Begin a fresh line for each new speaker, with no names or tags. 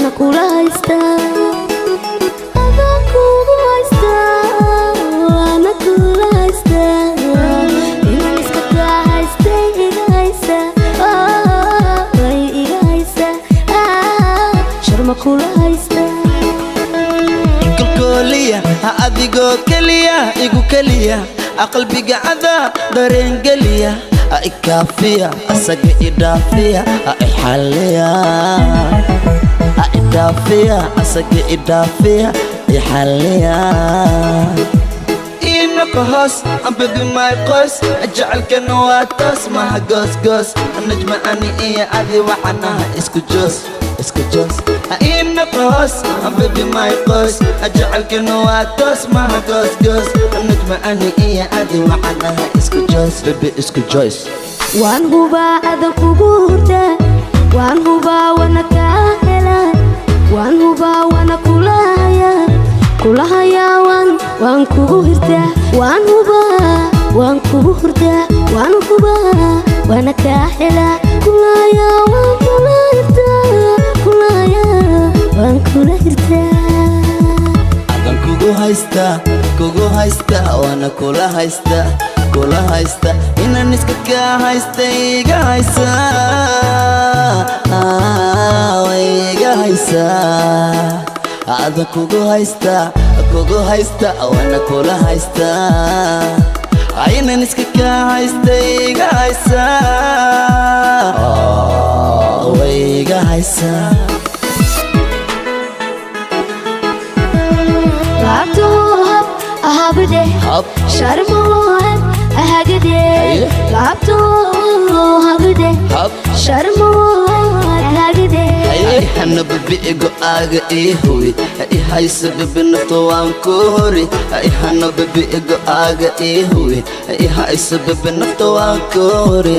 Waana kula haystaa, adaan kugu haystaa, waana kula haystaa. Inaan iska kaa haystay iga haysaa, way iga haysaa. Sharma kula haystaa.
Kolkooliya ha adigoo keliya igu keliya, qalbiga cadaa dareengeliya, ha ikaafiya, asaga idhaafiya, ha ixalliya, ha idhaafiya, asaga idhaafiya, ixalliya. Inaka hoos, baby, my qoys, jecelkana waa toos, maha goosgoos. Najma, ani iyo adi waxanaha isku joos, isku joos. Inaka hoos, baby, my qoys, jecelkana waa toos, maha goosgoos. Najma, ani iyo adi waxanaha isku joos, baby, isku joos.
Waan hubaa adan kugu hurdaa, waan hubaa wana kaa helaa, waan hubaa wana kula hayaa, kula hayaa. Waan kugu hirtaa, waan hubaa waan kugu hurdaa, waan hubaa waana kaa helaa, kula hayaa, waan kula hirtaa, kula hayaa, waan kula hirtaa.
Adan kugu haystaa, kugu haysta, waana kula haysta, kula haysta. Inaan iska kaa haysta iga haysa, way iga haysaa. Adan kugu haysta, kugu haysta, waana kula haysta. Inaan iska kaa haysta iga haysa, way iga haysaa.
Laabtuhu hab ahabde.
Hab.
Sharmuhu hab ahagde.
Haye.
Laabtuhu habde.
Hab.
Sharmuhu ahagde.
Hana baby, go-aaga ii huwi, i hayso baby, nafta waan ku hori. Hana baby, go-aaga ii huwi, i hayso baby, nafta waan ku hori.